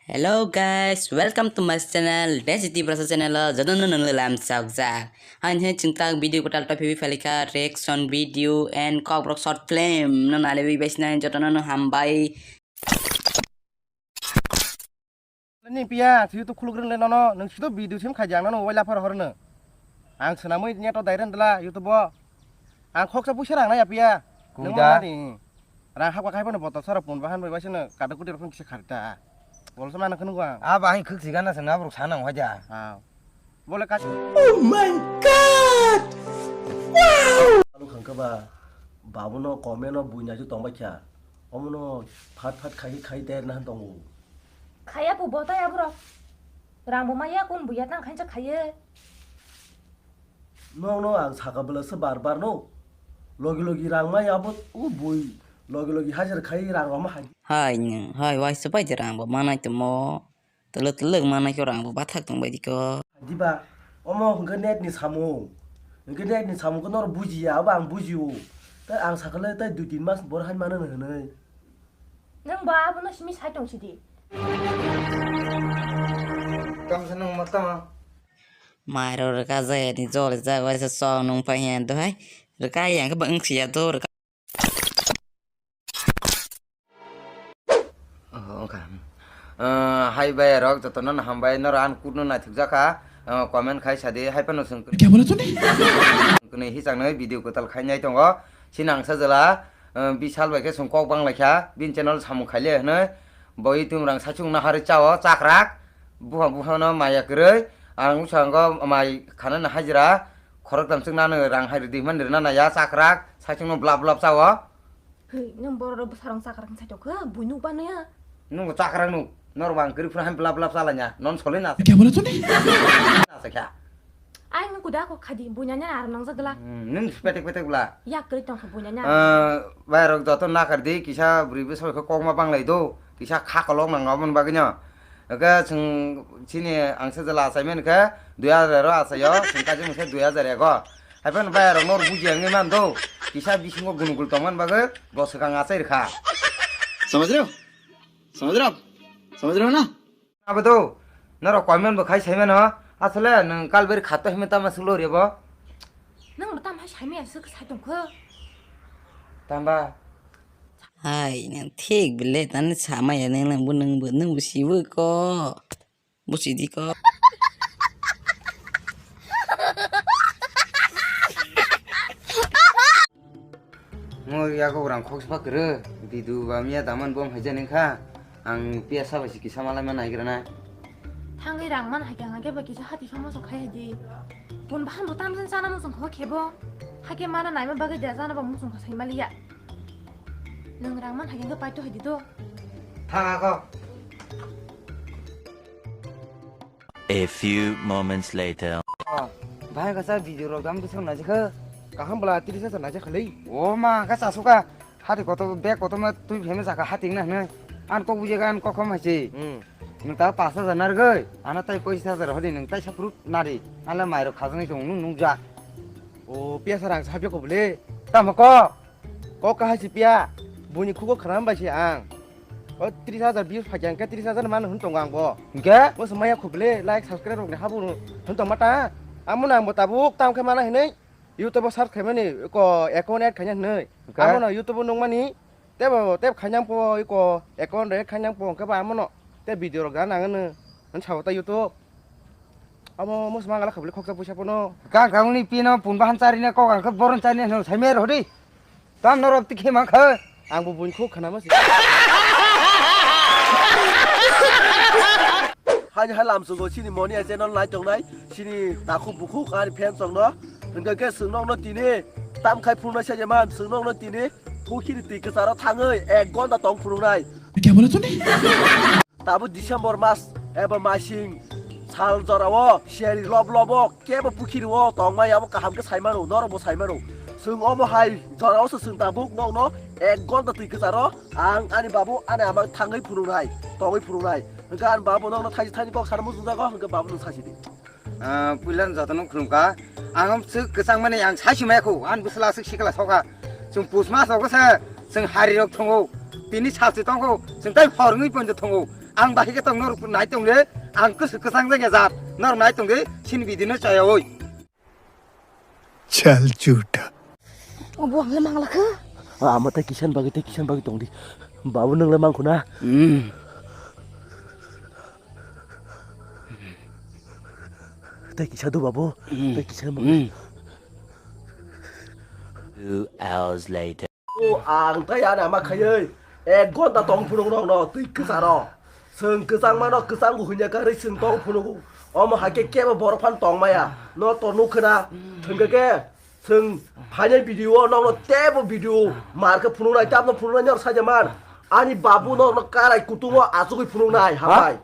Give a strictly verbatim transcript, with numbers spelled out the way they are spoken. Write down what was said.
Hello guys, welcome to my channel, Desi Tiprasa channel o jotono nungwi lam chokjak. Hain hai chwng tak video kwtal tophiwi phalikha, reaction video and kokborok short film no naliwi baisnai jotono no hambai. Ni piya, YouTube khuluk rin le nono, nung sido video sim khaji ang nono mobile aphar horno. Ang swnamwi net o dairen dela YouTube o. Ang khoksa puisa rang nai apiya. Nung Kuda? Mani. Rang hakwa khai phano botol sara pun bahan bai waisano kada kuti rokon kisa kharita. Bolsa mana khunu ang. Aba ang khuk sigana sana borok sana hoi ja. Ah. Bole ka. Oh my God! Wow! Ano khangka ba, babuno comment o buina ju tongba kya. Omono phat phat khai khai der na tongo. Khaya pu bota ya borok. Rang bo maya kun buya tang khancha khaye. Nokno ang saka bwlasa bar bar no. Logi logi rang mai abo o bui. Logi logi hajar khai rang roma hai. Hai nwng, hai waisa pai de rang bo manai tongmo. Tolo tolo manai khe rang bo bathak tong bai dikho. Diba, omo hwnkhe net ni samung. Hwnkhe net ni samung khe noro bujiya, abo ang bujio. Tai ang sakale tai dui tin mas bor hai mano hwnwi. Nwng ba abono simi sai tong sidi. Tamo sa nang matama. Mairo rwka jaya ni jol jak bai se sok nung pai ya do hai. Rwka yang ke bang siya do rwka. Oh, okay. Eh, hai bai rok jotono no hambai noro an kutno naithok jakha. Eh, comment khai sadi hai pano sung. Kya bola tune? Kuni hichang noi video kotal khai nai tongo. Sinang sajala. Eh, bisal bai khe chwng kok bang lai kha, bini channel samung khai le hwnwi. Bo YouTube rang saichung nahari chao chakrak, buha buha no maya kwrwi, ang bwskango mai khana no hajira, khorok tam chwng nano rang hai rwdi hwnmani rwna naya chakrak, saichung no blap blap chao. Hei, nwng borok rok bwsarok chakrak wng sai tongkha, bui nuk ba naya. Nwng bo chakrak nuk, nor bang kwrwi phano hai blap blap chalanya, non solwi na. Kya bola tune? Na sa kya? Ai, nung kuda ko khadi, bunya nya aram nang jagla. Hmm, nung petek petek bla. Yak kri tong kha bunya nya. Eh, bai rok joto nakar di, kisa bwrwi bwsa khe kokma banglai do, kisa kha kolok nang aboni bagwi no. Oke, chwng chini ang se jala asai men khe, dui hajar ro asai yo, chwng kaji mung se dui hajar ego. Hai phano bai rok nor buji ang man do, kisa bisingo gunugul tong man bagwi, bo swkang asai rwkha. Samajh rahe ho? Samajh rahe ho? Samajh rahe ho na? Abo do, norok koiman bo khai saimano, asole nwng kalbari khato himwi tama swklo rebo? Nwng bo tamo hai saimaya swk sai tongkho? Tamba. Hai, nwng thik bile tani samaya nwng, nwng bo, nwng bo, nwng bo siwi ko. Bo sidi ko. Mo yago rang khok spa kwrwi, bidu ba miya daman bom haija nengkha, ang piya saba si kisa malai ma naigra na. Thangwi rang man haikhe hangkhe ba kisa hati kha mosok khai haidi. Kun bahan bo tamjani chana mosong kho khebo. Haikhe mana naima bagwi da jana ba mosong kho sai maliya. Nwng rang man haikhe hangkhe paito haidi do. Thang ako. A few moments later. Oh, bhai, kasa video rok dam bwswk naijak kha. Kaham bwla tris hajar naijak kha le. O ma, kha chasuka. Hati koto bag koto ma twi pheme jaka hati na hne. An kok bujega an kok khom haise. Hmm. Nwng ta pas hajar nargoi. Ana tai pais hajar hodi nwng tai saprut nari. Ala mairok khajaknai tong nwng nukja. O, piyasa rang sabya ko bole. Tamo ko? Kok kahai si piya, buini khugo khwnam bai se ang. O tris hajar views phai khe tris hajar man hun tongo ang bo. Hingke? Bo se maya khuble like subscribe rok ni habu hun tong mata. Amo nang bo tabuk tam khe mana hinui YouTube o search khai mani ko account add khaina hinui. Hingke? Amo no YouTube o nung mani tebo teb khainang po ko account add khainang po hingke ba amo no te video rok dan ang no. Hun sao ta YouTube. Amo mo sma gala khabli khoksa puisa pono. Kang kang ni pino pun bahan chari na kok ang khe boron chari na sai mer hodi. Tam norok tikhe mankha. Ang bo buin khuk khana masi. Hani halam sugo chini moni a channel nai tongnai chini takhuk bukhuk ani fan songno. Hingke ke swngnokno tini tam khai phungnai sajeman swngnokno tini pukhiri twi kwcharo thangwi ek gonta tong phunuknai. Kya bola tune? Tabo December mas eba masing sal jorao siyari lob lobo kebo pukhiri o tongmai abo kaham khe saimano norok bo saimano. Chwng omo hai jorao se chwng tabuk nokno ek gonta twi kwcharo ang ani babu ani ama thangwi phunuknai tongwi phunuknai. Hwnkhe ani babu nokno thaisi thaini kok sana muchungjago hwnkhe babu nwng sasi di. Ah, puila no jotono khulumkha. Ang swk kwchang mani ang sai sumaya kho, ang bwsla swk sikla soka. Chwng pus mas rogo se chwng hari rok thongo. Tini salsi tongkho, chwng tai phorngwi ponjo thongo. Ang bahai khe tong norok nai tong de, ang kwswk kwchang jang ya jat, norok nai tong de, sini bidi no chaya oi. Chal chuta. Obo ang le mangla kha. Ama tei kisan bagwi, tei kisan bagwi tong di. Babu nwng le mangkhu na? Hmm. Tei kisa do babu, Hmm. tei kisan bagwi. Hmm. Two hours later. O ang tei ani ama khaiwi ek gonta tong phunuk nokno twi kwcharo. Chwng kwchangmano kwchango hwnya karwi chwng tong phunugo. Omo hai khe kebo borok phan tong maya. No to nuk khna. Thwngkhe khe chwng phainai video o nokno teibo video mar khe phunuknai, tamno phunuknai nor saija man. Ani babu nokno karai kutungo achugwi phunuknai, hambai.